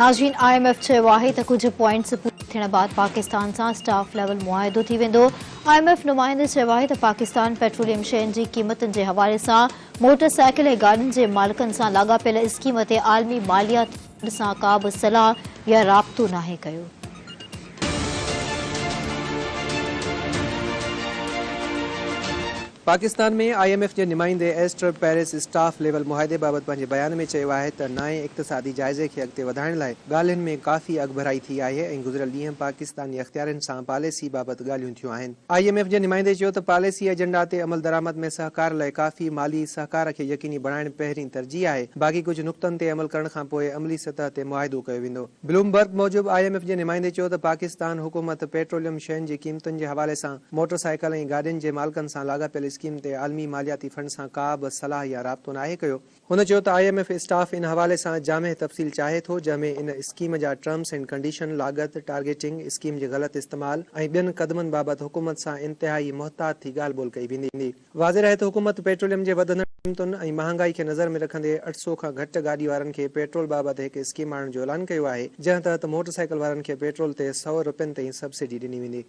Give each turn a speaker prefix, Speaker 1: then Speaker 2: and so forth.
Speaker 1: ناظرين I M F چيو آهي ته ڪجهه پوائنٽس پوري ٿيڻ بعد پاڪستان سان اسٽاف ليول معاهدو ٿي ويندو. I M F نمائندي چيو آهي ته پاڪستان پيٽروليم شين جي قيمتن جي حوالي سان موٽر سائيڪل ۽ گاڏين جي مالڪن سان لاڳاپيل اسڪيم تي عالمي مالياتي فنڊ سان ڪا به صلاح يا رابطو ناهي ڪيو.
Speaker 2: پاڪستان ۾ I M F جي نمائندي ايسٽر پيرس اسٽاف ليول معاهدي بابت پنهنجي بيان ۾ چيو آهي ته نائين اقتصادي جائزي کي اڳتي وڌائڻ لاء ڳالهين ۾ ڪافي اڳڀرائي ٿي آهي ۽ گذريل ڏينهن پاڪستاني اختيارين سان پاليسي بابت ڳالهيون ٿيون آهن. I M F جي نمائندي چيو ته پاليسي ايجنڊا تي عملدرآمد ۾ سهڪار لاء ڪافي مالي سهڪار کي يقيني بڻائڻ پهرين ترجيح آهي، باقي ڪجهه نقطن تي عمل ڪرڻ کانپوء عملي سطح تي معاهدو ڪيو ويندو. بلومبرگ موجب I M F جي نمائندي چيو ته پاڪستان حڪومت پيٽروليم شين جي قيمتن جي حوالي سان موٽر سائيڪل ۽ گاڏين جي مالڪن سان لاڳاپيل اسڪيم تي عالمي مالياتي فنڊ سان ڪا به صلاح يا رابطو ناهي ڪيو. هن چيو ته I M F staff ان حوالي سان جامع تفصيل چاهي ٿو جنهن ۾ ان اسڪيم جا ٽرمز اينڊ ڪنڊيشن، لاڳت، ٽارگيٽنگ، اسڪيم جي غلط استعمال ۽ ٻين قدمن بابت حڪومت سان انتهائي محتاط ٿي ڳالهه ٻولهه ڪئي ويندي. واضح رهي ته حڪومت پيٽروليم جي وڌندڙ قيمتن ۽ مهانگائي کي نظر ۾ رکندي 800 کان گهٽ گاڏي وارن کي پيٽرول بابت هڪ اسڪيم آڻڻ جو اعلان ڪيو آهي، جنهن تحت موٽر سائيڪل وارن کي پيٽرول تي سئو رپين تائين سبسڊي ڏني ويندي.